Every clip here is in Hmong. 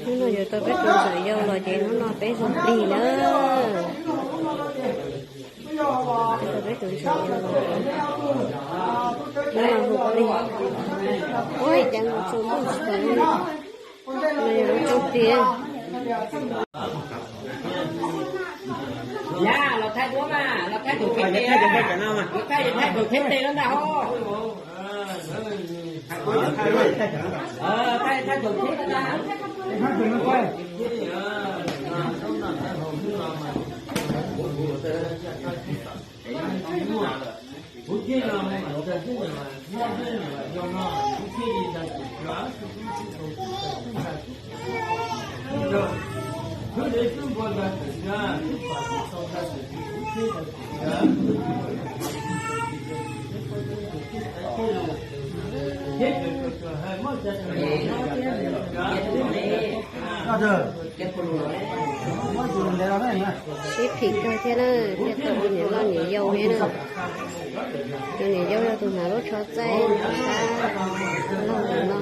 Hnub no yuav tau peb tus ntxawm yau los ces hnub no peb hu plig na. Peb tau peb tus ntxawm yau los, hnub no hu plig. Ua cas mus txog ntuj tsis tau no, no yog lub roob tiag. Los thaij duab mas, los thaij tus thiab tes, los thaij tus thiab tes los ntag os. Sib phim kawg thiab na, thiaj tau ua niam loj niam yau thiab na. Tus niam yau yog tus hnav lub tsho txaij sab laug tus no.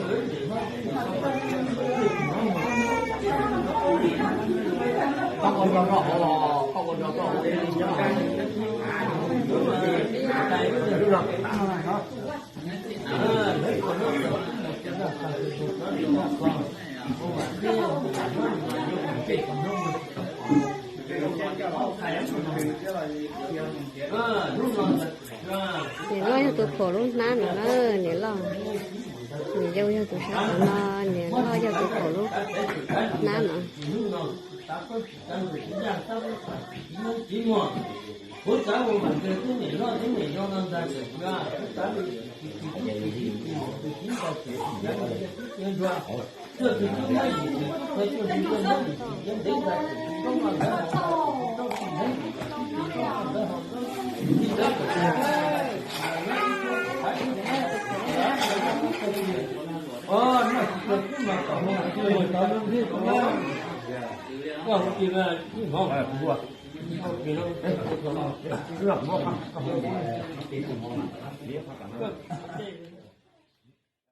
Niam loj yog tus phaum lub hnab no na, niam loj. Niam yau yog tus sab tom no, niam loj yog tus phaum lub hnab no.